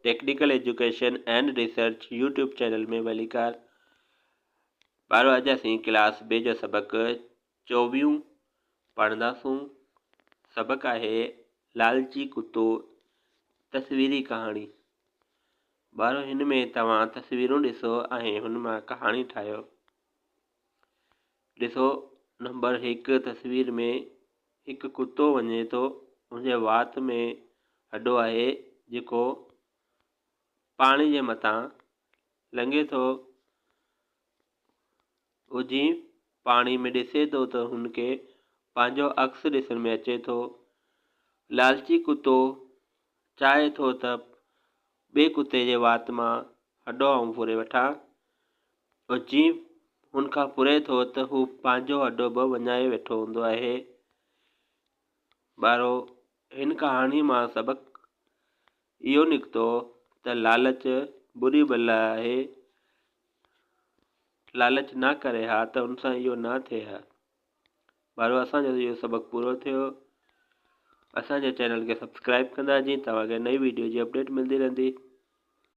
Technical education and research YouTube channel ۾ ڀليڪار. ٻارو اڄ اسين ڪلاس بي جو سبق چوويهون پڙهنداسون. سبق آهي لالچي ڪتو تصويري ڪهاڻي. ٻارو هن ۾ توهان تصويرون ڏسو ۽ هن مان ڪهاڻي ٺاهيو. ڏسو نمبر هڪ تصوير ۾ هڪ ڪتو وڃي ٿو، ان جي وات ۾ هڏو آهي جيڪو پاڻي جي مٿان لنگهي ٿو. هو جيئن پاڻي ۾ ڏسي ٿو ته هن کي پنهنجو عڪس ڏسڻ ۾ اچي ٿو. لالچي ڪتو چاهي ٿو ته ٻئي ڪتي جي وات مان هڏو آئون ڦري وٺان. هو جيئن هن کان ڦري ٿو ته هو پنهنجو هڏو به وڃائي ويٺو هوندو آهي. ٻارو هن ڪهاڻي مان سبق اهو نڪتو ته لالچ بري بلا آهي. لالچ نه ڪري ها ته ان سان اهو نه ٿئي ها. ٻارو اسان جو اهو سبق پورو ٿيو. اسان جي چينل کي سبسڪرائب ڪندا جيئن توهان کي نئي ويڊيو جي اپڊيٽ ملندي رهندي.